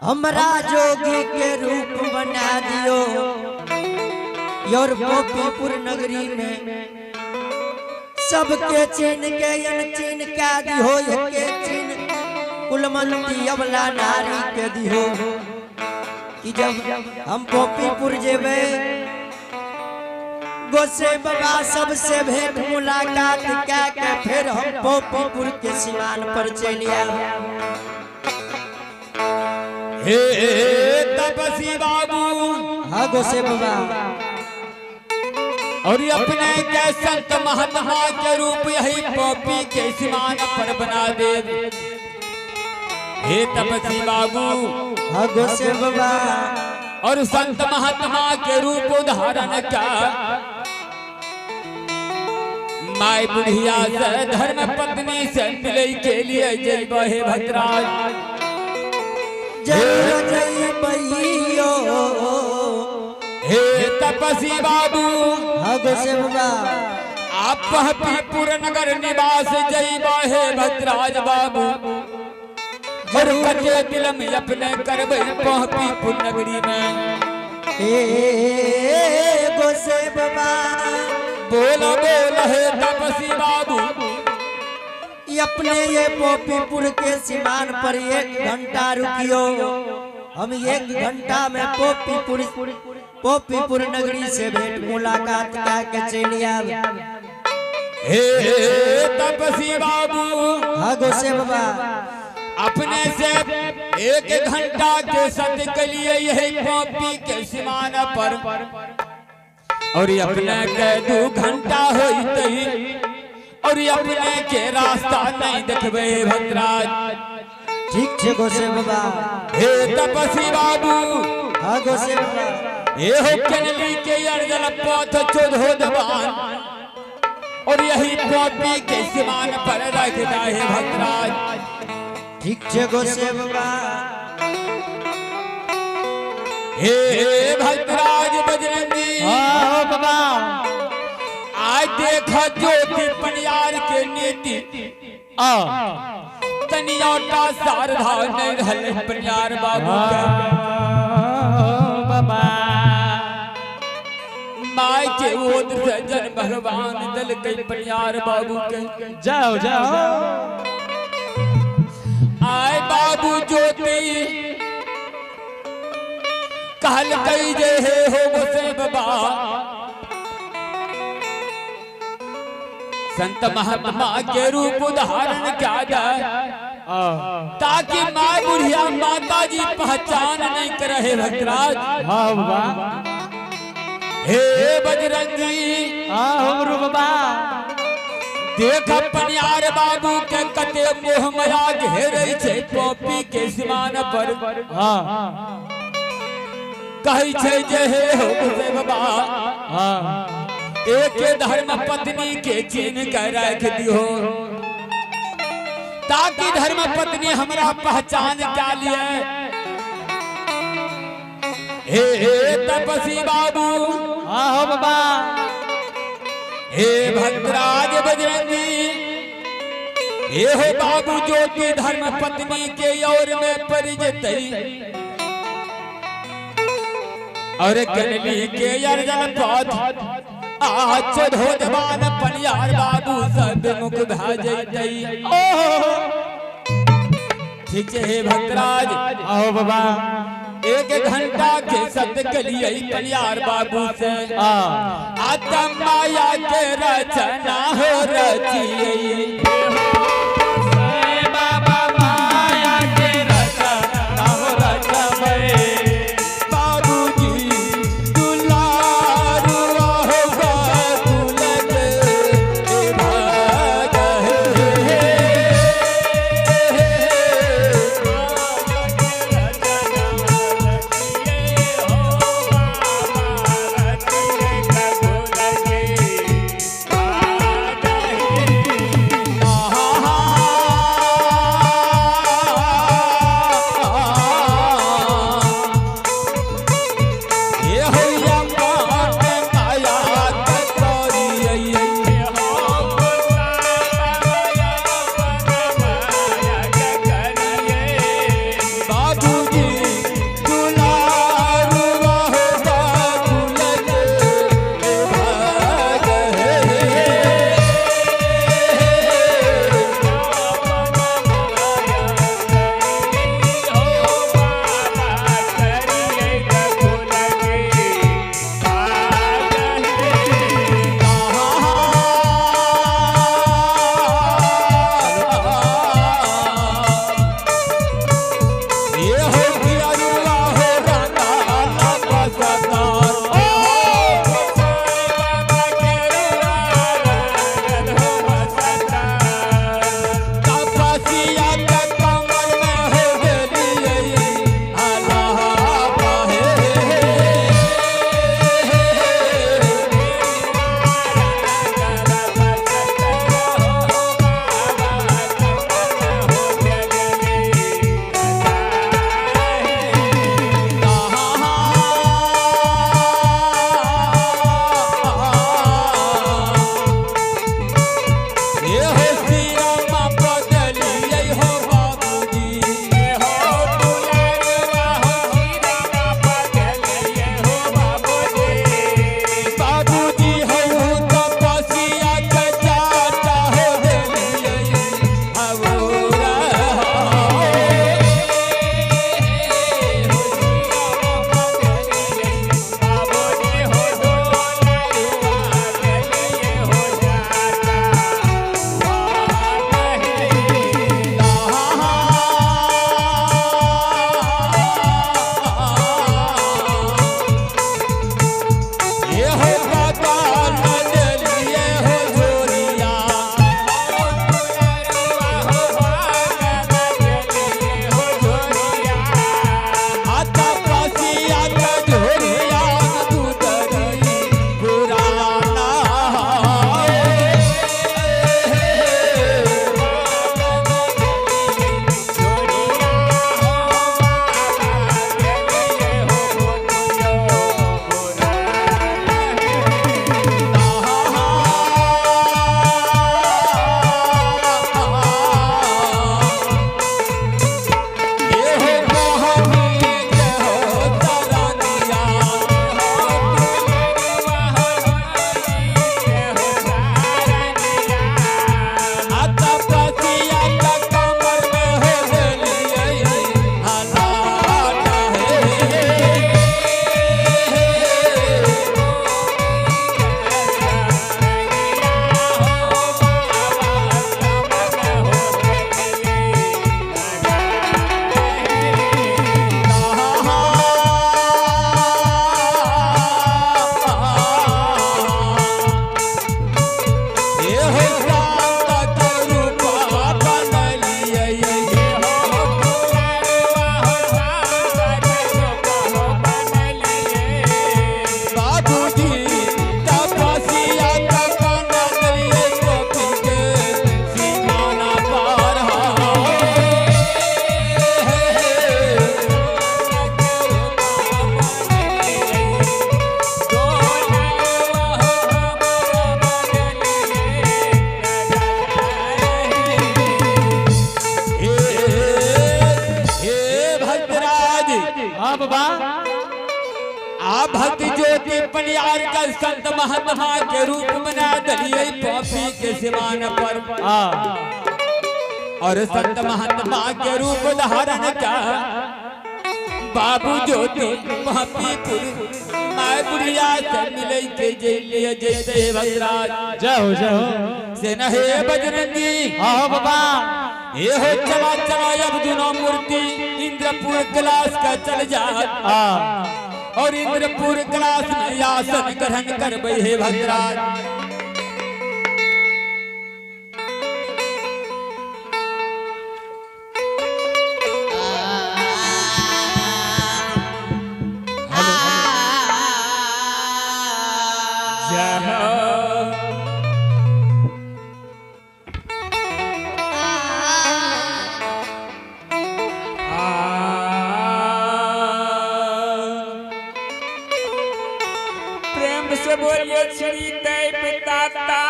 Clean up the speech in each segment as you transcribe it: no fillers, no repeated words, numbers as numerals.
हमरा जोगी के रूप बना दियो your Gopipur नगरी में सबके चिन्ह के अन चिन्ह के दिहो, के चिन्ह कुलमंती अबला नारी के दिहो। कि जब हम गोपीपुर जेबे, गोसे बाबा सबसे भेंट मुलाकात कै के फिर हम गोपीपुर के सीमान पर चलि आएब। हे तपसी बाबू। हाँ गोसे बाबा। और अपने के संत महात्मा के रूप यही पॉपी के सीमान पर बना दे। हे तपसी बाबू। हाँ गोसे बाबा। और संत महात्मा के रूप धारण का माय बुढ़िया से धर्म पत्नी से मिले के लिए जय हे भद्राज। जय जय बइयो। हे तपसी बाबू। हाँ गोसे बाबा। आप पीपुर नगर निवास जय हे भद्राज बाबू। और कटे दिल में अपने करबे पीपुर नगरी में। ए गोसे बाबा। बोल बोल हे तपसी बाबू। अपने ये पोपीपुर के सीमान पर 1 घंटा रुकियो, हम 1 घंटा में पोपीपुर पोपीपुर नगरी से भेंट मुलाकात के चलि आएब। हे तपसी बाबू। हाँ गोसे बाबा। अपने से 1 घंटा के सत के लिए यही पॉपी के सीमान पर और अपने के 2 घंटा होते और अपने के रास्ता नहीं देखबे भद्राज। ठीक छे गोसे बाबा। हे तपसी बाबू। हाँ गोसे बाबा। हे हो कनली के अर्जल पथ चौदहो दबान और यही पॉपी के सीमान पर रखता है भद्राज। ठीक छे गोसे बाबा। हे भद्राज बजरंगी। हाँ बाबा। आज देखा ज्योति पनियार के नीति आ तनियोटा सारधा नहीं रहल पनियार बाबू के। बाबा। माय के ओद से जन भगवान दल के पनियार बाबू के। जाओ जाओ। आए बाबू ज्योति कहल कई जे हे हो गोसे बाबा। संत महात्मा के रूप धारण क्या जाए ताकि माँ बुढ़िया माता जी पहचान नहीं करे भद्राज। हाँ बाबा। हे बजरंगी। हाँ हमरो बाबा। देख पनियार बाबू के कते मोह माया घेरे छे पॉपी के सीमान पर। हाँ कहै छे जे हे हो गोसे बाबा। हाँ एक धर्म पत्नी के चिन्ह के रख दियो ताकि धर्म पत्नी हमरा पहचान क्या लिए। हे तपसी बाबू। हाँ हो बाबा। हे भद्राज बजरंगी। हे हो बाबू ज्योति धर्म पत्नी के और में पड़ जतई और कनली के अर्जन पथ आज धोजबान पनियार बाबू सब मुख भा जतई। ठीक है हे भद्राज। आओ बाबा। 1 घंटा के सत के लिए पनियार बाबू से आत्मा माया के रचना हो रचिए। बाबा माया के रचना हो रचबे। बाबूजी दुलारुआ हो गोकुल के भाग हे। भक्तराज। हाँ बाबा। आ भक्त ज्योति पनियार का संत महात्मा के रूप बना दलिए पॉपी के सिमान पर। हाँ। और संत महात्मा के रूप धारण का बाबू ज्योति पापीपुर my बुढ़िया से मिले के जय जय जय भद्राज। जय हो जय हो। से न हे बजरंगी। हाँ बाबा। ये हो चला चला अब दोनों मूर्ति इंद्रपुर क्लास का चल जा। और इंद्रपुर क्लास में आसन ग्रहण कर हे भद्राज। प्रेम से बोलिए श्री देवदाता।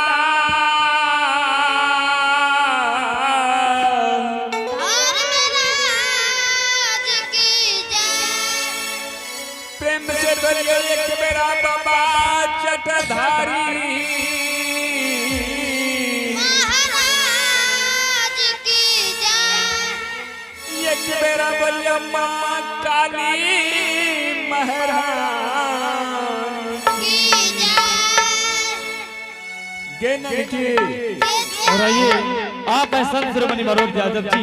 प्रेम से बोलिए एक मेरा बाबा चटधारी महाराज की जय। एक मेरा बोलिए माँ काली महारानी की जय। की। और आइए आप हैं संत शिरोमणि मनोज यादव जी,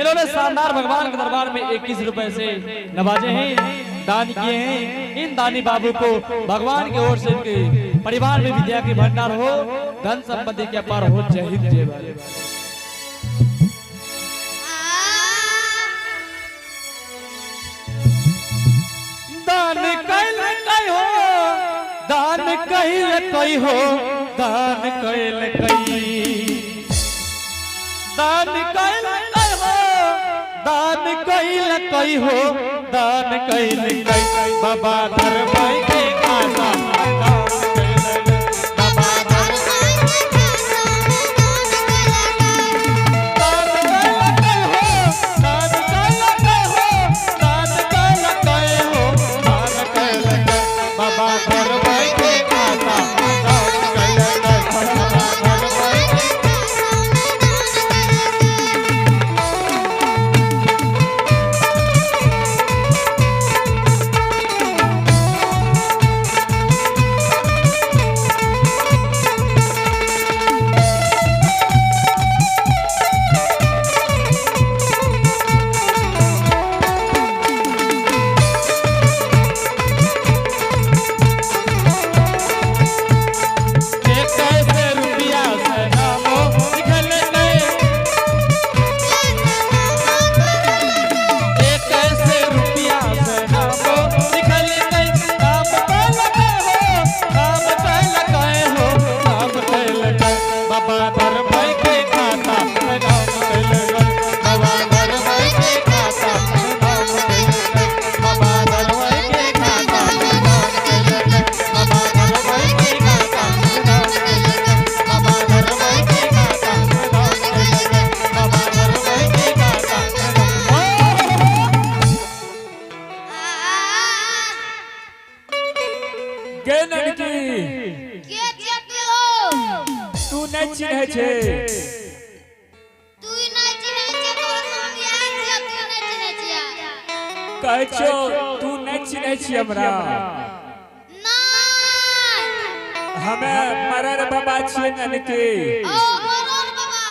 इन्होंने शानदार भगवान के दरबार में 21 रुपए से नवाजे हैं, दान किए हैं। इन दानी बाबू को भगवान की ओर से इनके परिवार में विद्या के भंडार हो, धन संपत्ति के अपार हो। जय हिंद जय भारत। दान कैल कई हो, दान कैल कई हो, दान कैल कई, दान कैल कई हो, दान कैल कई हो, दान कैल कई बाबा धर्म के खाता दान कैल बाबा दान कैल कई हो, दान कैल कई हो, दान कैल कई हो, दान कैल कई बाबा धर्म के खाता दान कैल कई बाबा धर्म के। एक कैसे रुपया से नामो निकल गए, एक कैसे रुपया से नामो निकल गए, नाम कैल गए हो, नाम कैल गए हो, नाम कैल गए बाबा धर्म के खाता नाम कैल गए बाबा धर्म के खाता नाम कैल गए बाबा धर्म के खाता नाम कैल गए बाबा धर्म के खाता नाम कैल गए बाबा धर्म के खाता नाम कैल गए बाबा धर्म के खाता। गे ननकी के चकियो तू नहीं चिन्ह छे। तू नहीं चिन्है छे तोहर नाम याद छियौ, तू नहीं चिन्है छियै। कहै छो तू नहीं चिन्ह छी हमरा। नहीं। हमें मरर बाबा छियै ननकी। ओ।